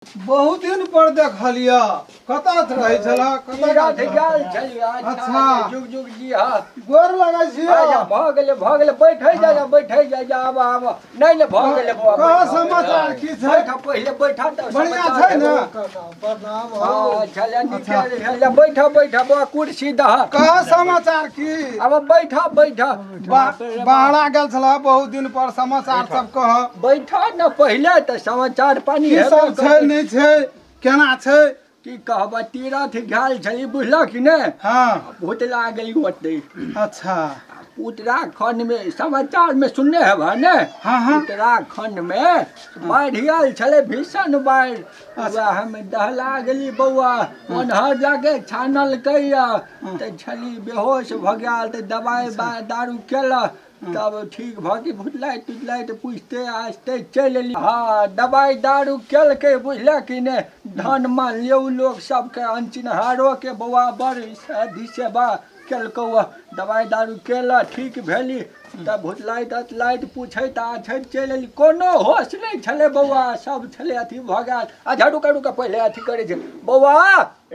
बहुत दिन पर देखलिय कतऽ रहै छलह कतऽ तीरथ गेल छलियै अच्छा। अच्छा जुग जुग जी हाँ गोर लगै छी अच्छा भऽ गेलै भऽ गेलै बैठै जा जा बैठै जा जा आब आब नहि नहि भऽ गेलै बौआ कह बैठ। समाचार की छै बैठ पहिले बैठ तऽ बढ़िआँ समाचार छै ने हेबो। प्रणाम हौ। हाँ छलै नीके छलै बैठ बैठ बौआ कुर्सी दह कह समाचार की आब बैठ बैठ बहरा गेल छलह बहुत दिन पर समाचार सब कह बैठ न पहिले तऽ समाचार पानी की हेबे सब छै करतै। नहि छै केना छै की कहब तीरथ गेल छली बुझलक कि नहि हँ भुतला गेली ओतै अच्छा उत्तराखंड में समाचार में सुनने हेबह ने हाँ, हाँ। उत्तराखंड में बाढ़ि आयल छलै भीषण बाढ़ि वएह में दहला गेली बौआ ओन्हर जाके छानलकै तऽ छली बेहोश भऽ गेल तऽ दबाइ दारू केलक तब ठीक भऽ के भुतलाइत तुतलाइत पूछते आस्ते चलि एली हँ दबाइ दारू केलकै बुझलक कि नहि धन मान लियौ लोक सबके अनचिन्हारोके बौआ बड़ अथी सेवा केलकौ दबाइ दारू केलक ठीक भेली तब भुतलाइत अतलाइत पूछैत आछैत चलि एली कोनो होश नहि छलै बौआ सब छलै अथी भऽ गेल अच्छा रुका रुका पहिले अथी करै छै बौआ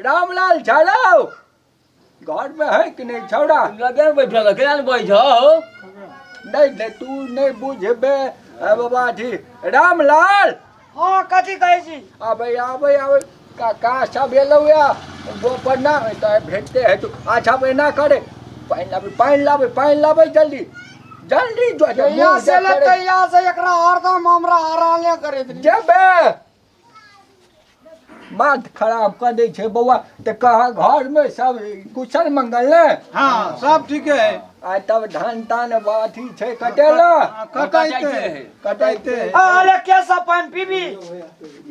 रामलाल छलौ घरमे है कि नहि छौड़ा लगे बैठल केना ने बैठ हो नहि नहि तू नहि बुझबे हे बाबा अथी रामलाल हाँ कथी कहै छी आबै आबै आबै काका सब एलौ या गोपर ना तऽ भेटते है तू अच्छा अब एना करे पानि लाबै पानि लाबै पानि लाबै जल्दी जल्दी जो जो जहिया मुँह से जे ले करे। तहिया से एकरा हरदम हमरा हराने करैत रही। जेबे माथ खराब कऽ दै छै बौआ तऽ कह घरमे सब कुशल मंगल ने हाँ सब ठीके है आ तब धान तान अथी छै कटेला कटाइते है कटाइते है अरे के सब पानि पीबी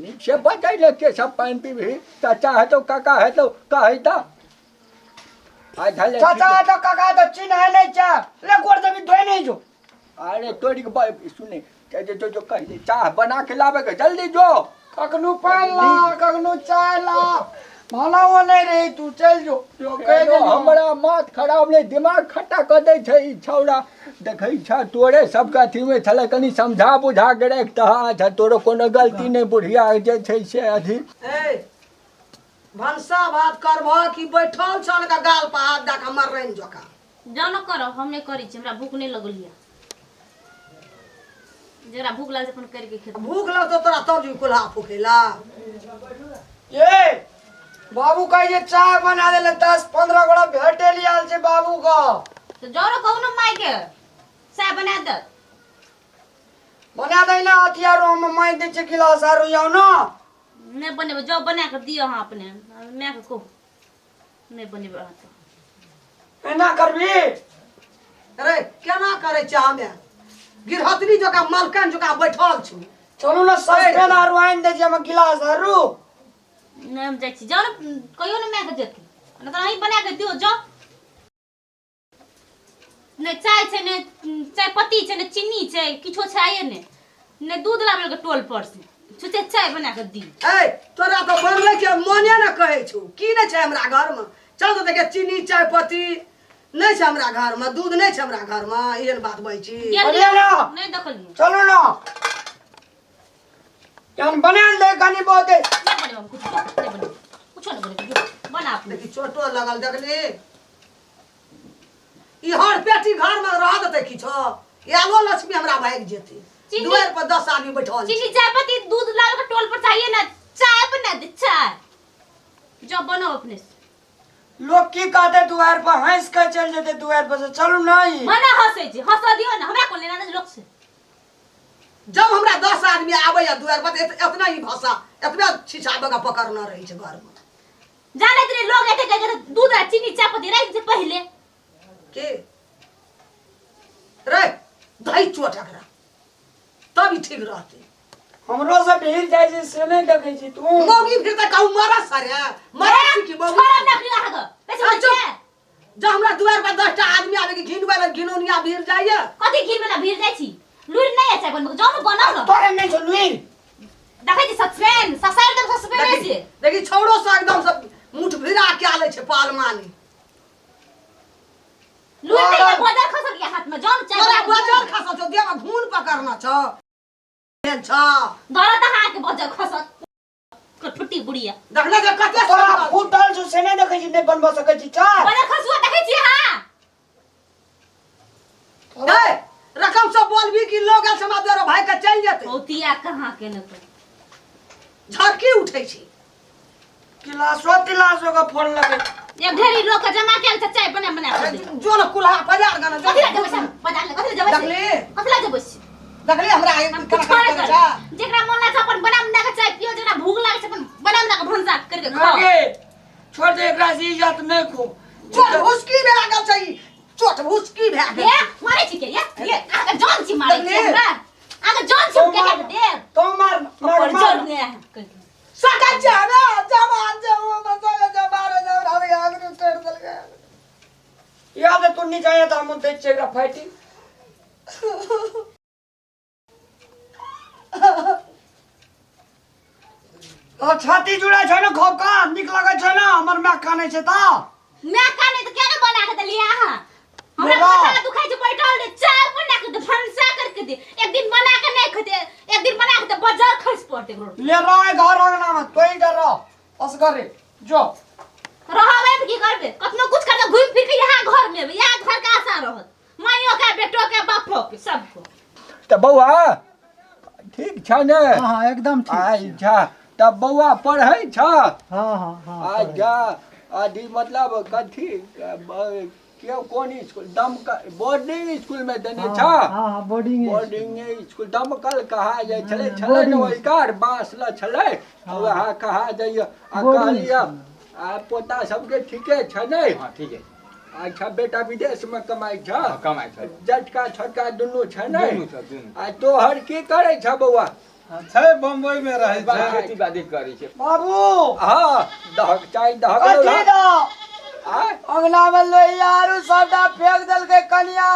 नीक से बचैले के सब पानि पीबही चाचा हेतौ काका हेतौ कहै तऽ आ धले चाचा तो काका तो चिन्ह नहीं छै ले गोर जमी धोइ नहीं जो अरे तोरी के सुने जो जो जो कहि दे चाह बना के लाबे के जल्दी जो कखनो पानि ला कखनो चाय ला भला वो नहीं रही तू चल जो जो कह एगो देलियौ। हमरा माथ खराब नहि दिमाग खट्टा कऽ दै छै ई छौड़ा देखै छ तोरे सबके अथीमे छलै कनि समझा बुझा के राखि तऽ अच्छा तोरो कोनो गलती नहि बुढ़िया जे छै से अथी ए भनसा भात करबह कि बैठल छन का गाल पर हाथ दऽ कऽ मरैन जकाँ जाउ ने करब हम नहि करै छी हमरा भूख नहि लगल यऽ जकरा भूख लागल छै अपन करके खेतै भूख लगतौ तोरा तब जेबही कोल्हा फूकेला ए बाबू कहै छै चाय बना देले 10-15 गोड़ा भेटे लियाल छै बाबू का तऽ जाउ ने कहू ने मायके चाय बना देत बना दै ना अथी आरो हम माइ दै छै गिलास आरो याव ना नहि बनेबै जाउ बना कऽ दिअ अहाँ अपने मायके कहू नहि बनेबै अहाँ तऽ एना करबी अरे केना करै छै हमे गिरहतनी जकाँ मलकन जकाँ बैठल छु चलू ना सस्पेन आरो आनि दै छै हम गिलास आरो नहि हम जाइ छी जाउ ने कहियौ ने मायके जेतै नहि तऽ अहीं बना कऽ दियौ जाउ नहि चाय छै नहि चाय पत्ती छै नहि चीनी छै किछो छै नहि नहि दूध लाबे टोल पर से सोचे चाय बना कऽ दी ए तोरा तऽ बनबै के मोने ने कहै छौ की नहि छै हमरा घरमे चल तऽ देखे चीनी चाय पत्ती नहि छै हमरा घरमे दूध नहि छै हमरा घरमे एहन बात बजै छी गेल बढ़िया ना। नहि देखलियै चलू ना जहन बना दे कनी बहुत नहि बनेबै हम कुछो नहि बनेबै कुछो नहि बनेबै जो बना अपने देखी चोटो लगल देखली ई हर पेटी घर में रह देते किछो आलो लक्ष्मी हमरा भागि जेते चीनी- दुआरि पर 10 आदमी बैठल छै। चीनी चाय पत्ती दूध लाल के टोल पर चाहिए ना चाय बना दे चाय जो बनाओ अपने से लोग की कहते दुआर पर हंस के चल जेते दुआर पर से चलू नहीं मना हंसै छै हंसऽ दियौ ने हमरा कोन लेना देना लोक से जब हमरा 10 आदमी आबैया दुआरि पर तऽ एतना ही भाषा एतना छिछा बगा पकड़ने रहै छै घर में जानैत रही लोग एते कह दूध आ चीनी चाय पत्ती राखि दे पहिले के रे धै चोट एकरा तब ई ठीक रहतै हमरो से भीड़ जाइ छै से नहि देखै छी तू मौगी फिर तऽ कहू मरऽ सरे मरऽ छी कि मौगी छोड़ब ना अखनी अहाँके बेसी आ, चुप। बच्चे जब हमरा दुआर पर 10टा आदमी आबे के घिन वाला घिनौनिया भीड़ जाइए कथी घिन वाला भीड़ जाइ छी लुरि नहि है चाय बनबे जाउ ने बनाउ ने तोरे नहि छौ लुरि देखै छी सस्पेन ससारि देब सस्पेने देखी से देखी छौड़ो से एकदम सब मुठ भिड़ा के आले छै पालमानी लुरि नहि है बजर खसल या हाथ में जाउ ने चाय तोरा बना बजर दियौ। खसल छौ देह में घून पकड़ना छौ भेल छौ धरत अहाँके बजर खसत औती बुढ़िया। देखने जे कते तोरा सुन्दर। फूटल छौ से नहि देखै छी, नहि बनबऽ सकै छी चाय। बड़ा खसुआ देखै छी अहाँ? ए, रकम से बोलबी कि लोग आयल समाज द्वारा भाई के चलि जेतै। औतिया कहाँ के ने तो। झड़की उठै छै। गिलासो तिलासो के फोन लगे। एक ढेरी लोग के जमा के छै चाय बना बना के दे। जो ने कुल्हा बाजार गाना जो। कथी ला जेबै सब? बाजार ले कथी ला जेबै? देखली? कथी ला जेबै? देखली हमरा हम कुछ केना करे करै छै? जेकरा मन लागै छै अपन बना बना के चाय पियो, जेकरा भूख लागै छै अपन बना बना के भनसा करके खाओ। आगे छोड़ दे एकरा से इज्जत नहि खो। चोट भुसकी भए गेल छै ई। चोट भुसकी भए गेल। ये मारै छी के ये ये अहाँके जान छी मारै छी देखली? हमरा। अहाँके जान छी हम के के देब। तो मार मार ओकर मार। जर ने है। सकै छै रे जवान छै ओ मसाला जमारे जमारे आगे आगे तोड़ देलकै। याद तू नीचा आया तऽ हम दै छियै एकरा फाइटिंग। आ छाती जुड़ै छै ने खौका नीक लगै छै ने हमर माय कानै छै तऽ। मैं काने तो क्या बना के देलियै अहाँ? हमरा बोला। माथा दुखाइ छै बैठल रे, चाय बना के दे, भनसा करके दे। एक दिन बना के नहीं खेते, एक दिन बना के दे बाजार खस पड़ते एकरो। ले रह घर अंगना में तोही डर रह असगरे जो। रहबै तऽ की करबै? कतनो कुछ करबै घुमि फिर के यहाँ घर में एबै, यहाँ घर के आशा रहत। माइयो के बेटो के बापो के सबको। तऽ बौआ ठीक छ ने? हाँ हाँ एकदम ठीक छै। अच्छा तब बौआ पढ़ै छ? हाँ हाँ हाँ। अच्छा अथी मतलब कथी के कोन स्कूल दमकल बोर्डिंग स्कूल में देने छ? हाँ हाँ बोर्डिंग। बोर्डिंग स्कूल दमकल कहा जाइ छलै हाँ, छलै ने बोर्डिंग। ओहि कार बाँस ल छलै हाँ। वएह कहा जाइए आ बोर्डिंग कहलियै स्कूल। आ पोता सबके ठीके छै ने? हाँ ठीक है। अच्छा बेटा विदेश में कमाइ छ? हाँ, कमाइ छ। जटका छोटका दुनू छै ने? दुनू छ, दुनू। आ तोहर की करै छ बौआ? छै बम्बई में रहै छै। खेती बाड़ी करै छै। बाबू। हाँ दहक चाय दहक कथी दऽ आय अंगना में लोहिया आरू सबटा फेंक देलकै कनिया।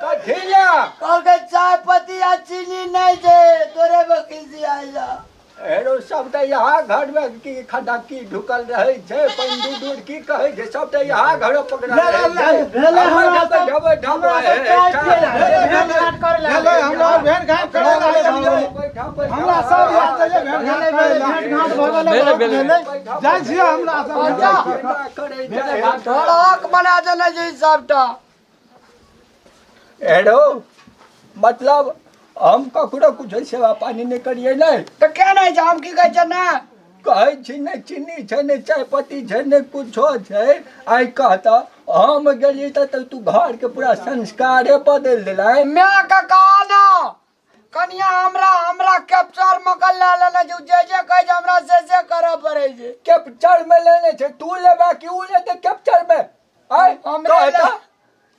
कथी ला? कहलकै चाय पत्ती आ चीनी नहि छै तोरे में खिसियाइ जा। हेरो सब तऽ यहाँ घर में की खडक्की ढुकल रहै छै, पंडू दूर की कहै छै, सब तऽ यहाँ घर पकड़ल ले, रहै ले, छै। भेलै हमरा ढब, ढब, ढब, हमरा सब चाय पियै लए। भेलै, भेंट घाट करै लए। भेलै, हमरा और भेंट घाट करै लए आयल। हमरा सब याद छै जे भेंट घाट करै लए। भेंट घाट भऽ गेलै, भेलै, बहुत भेलै। भेलै। जाइ छियै हमरा सब भेंट घाट करै छै। धड़क बना देने छै ई सबटा। हेरो मतलब हम ककरो कुछ सेवा पानी नहि करियै ने। तऽ किया नहि छै? हम की कहै छियै ने? कहै छी नहि चीनी छै नहि चाय पत्ती छै नहि कुछो छै। आइ कहता हम गेलियै तऽ तू घरके पूरा संस्कारे बदलि देलै। माय के कहा ना कनिया हमरा हमरा कैप्चर मकल लए लेने छै, जे जे कहै छै हमरा से से करऽ पड़ै छै। कैप्चर में लेने छै, तू लेबा कि उ लेतै कैप्चर में? आइ हमरे कहता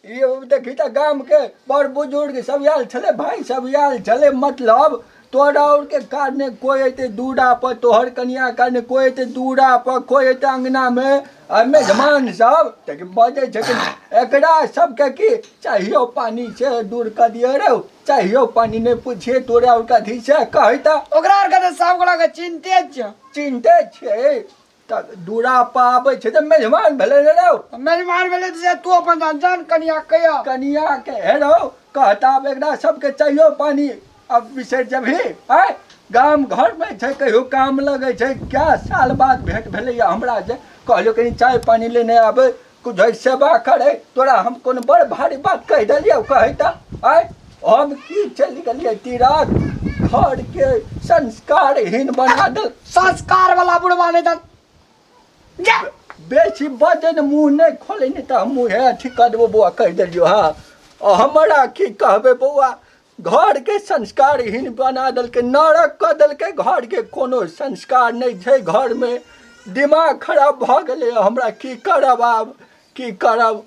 ई देखी तऽ गाम के बड़ बुजुर्ग सब आयल छलै, भाय सब आयल छलै। मतलब तोरा और के कारणे कोइ अयतै दूरा पर, तोहर कनिया कारणे कोइ अयतै दूरा पर, कोइ अयतै अंगना में आ मेजमान सब तऽ बजै छै कि एकरा सबके की चाहियो पानी से दूर कऽ दिअ रौ, चाहियो पानी नहि पुछिए तोरा और कथी से कहै तऽ। ओकरा आरके तऽ सब गोटा के चिन्ते छै। चिन्ते छै तऽ दूरा पर आबै छै तऽ मेजमान भेलै ने रौ। मेजमान भेलै तऽ से तू अपन जान जान कनिया कहिया कनिया के हे रौ कहता आब एकरा सबके चाहियो पानी अब बिसरि जेबही। आँय गाम घरमे छै कहियो काम लगै छै, क्या साल बाद भेंट भेलैया हमरा जे कहलियौ कनि चाय पानी लेने आबै, कुछ सेवा करै, तोरा हम कोनो बड़ भारी बात कहि देलियौ? कहै तऽ आँय हम की चलि गेलियै तीरथ, घरके संस्कारहीन बना देल। संस्कार वाला बुढ़वा नहि तऽ जा। बेसी बजै ने मुँह नहि खोलै नहि तऽ हम मुँहे अथी कऽ देबौ बौआ, कहि देलियौ। हँ आ हमरा की कहबै बौआ, घरके संस्कारहीन बना देलकै, नरक कऽ देलकै। घरके कोनो संस्कार नहि छै, घरमे दिमाग खराब भऽ गेलै। हमरा की करब आब, की करब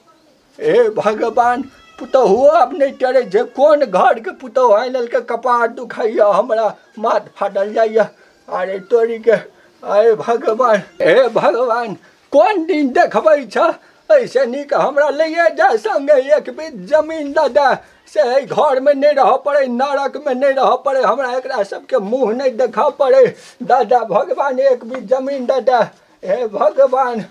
हे भगवान। पुतहुओ आब नहि टेरै छै, कोन घरके पुतहु आनि लेलकै, कपार दुखाइए हमरा, माथ फाटल जाइए। अरे तोरीके, अरे भगवान, हे भगवान, कोन दिन देखबै छ? एहिसँ नीक हमरा लैए जा सङ्गे एक बीत जमीन दऽ दे, से एहि घरमे नहि रहऽ पड़ै, नरकमे नहि रहऽ पड़ै हमरा, एकरा सबके मुँह नहि देखऽ पड़ै। दऽ दे भगवान, एक बीत जमीन दऽ दे, हे भगवान।